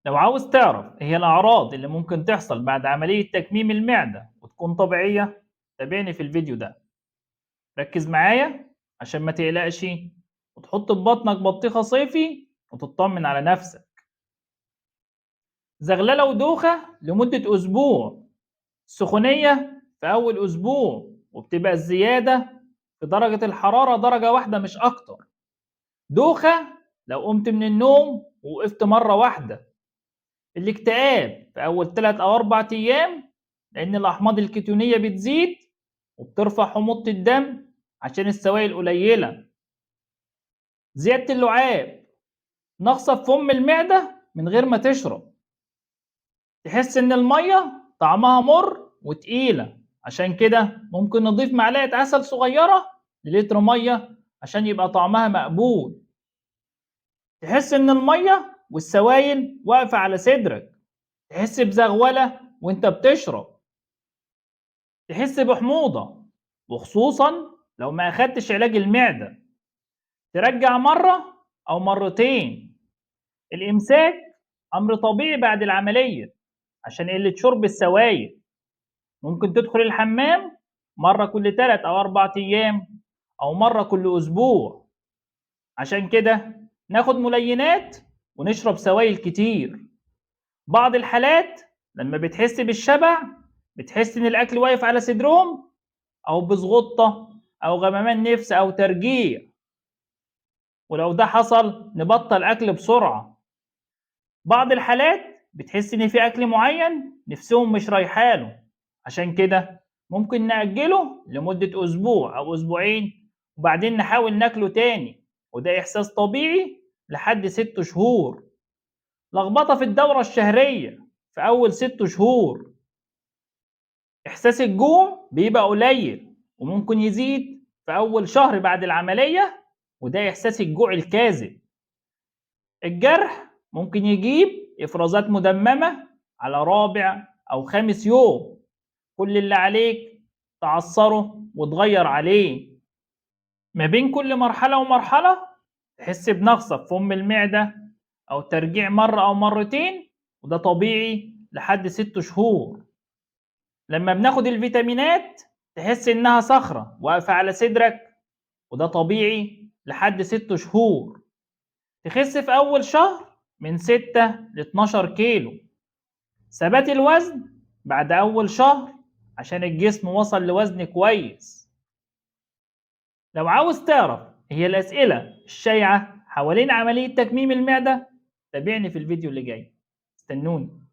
لو عاوز تعرف هي الأعراض اللي ممكن تحصل بعد عملية تكميم المعدة وتكون طبيعية، تابعني في الفيديو ده. ركز معايا عشان ما تقلقش وتحط في بطنك بطيخة صيفي وتطمن على نفسك. زغللة ودوخة لمدة أسبوع، سخونية في أول أسبوع، وبتبقى الزيادة في درجة الحرارة درجة واحدة مش أكتر. دوخة لو قمت من النوم ووقفت مرة واحدة. الاكتئاب في أول 3 أو 4 أيام لأن الأحماض الكيتونية بتزيد وبترفع حموضة الدم عشان السوائل قليلة. زيادة اللعاب، نقصة في فم المعدة من غير ما تشرب، تحس إن المية طعمها مر وتقيلة، عشان كده ممكن نضيف معلقة عسل صغيرة للتر مية عشان يبقى طعمها مقبول. تحس إن المية والسوائل واقفة على صدرك، تحس بزغولة وانت بتشرب، تحس بحموضة وخصوصا لو ما أخدتش علاج المعدة، ترجع مرة أو مرتين. الإمساك أمر طبيعي بعد العملية عشان قلة شرب السوائل. ممكن تدخل الحمام مرة كل 3 أو 4 أيام أو مرة كل أسبوع، عشان كده ناخد ملينات ونشرب سوائل كتير. بعض الحالات لما بتحس بالشبع بتحس إن الأكل واقف على صدرهم أو بزغطة أو غممان نفس أو ترجيع، ولو ده حصل نبطل أكل بسرعة. بعض الحالات بتحس إن في أكل معين نفسهم مش رايحاله، عشان كده ممكن نأجله لمدة أسبوع أو أسبوعين وبعدين نحاول ناكله تاني، وده إحساس طبيعي لحد 6 شهور. لخبطة في الدورة الشهرية في أول 6 شهور. إحساس الجوع بيبقى قليل وممكن يزيد في أول شهر بعد العملية، وده إحساس الجوع الكاذب. الجرح ممكن يجيب إفرازات مدممة على رابع أو 5 يوم، كل اللي عليك تعصره وتغير عليه. ما بين كل مرحلة ومرحلة تحس بنقصة في فم المعدة أو ترجيع مرة أو مرتين، وده طبيعي لحد 6 شهور. لما بناخد الفيتامينات تحس إنها صخرة واقفة على صدرك، وده طبيعي لحد 6 شهور. تخس في أول شهر من 6 ل 12 كيلو. ثبات الوزن بعد أول شهر عشان الجسم وصل لوزن كويس. لو عاوز تعرف هي الأسئلة الشائعة حوالين عملية تكميم المعدة، تابعني في الفيديو اللي جاي، استنوني.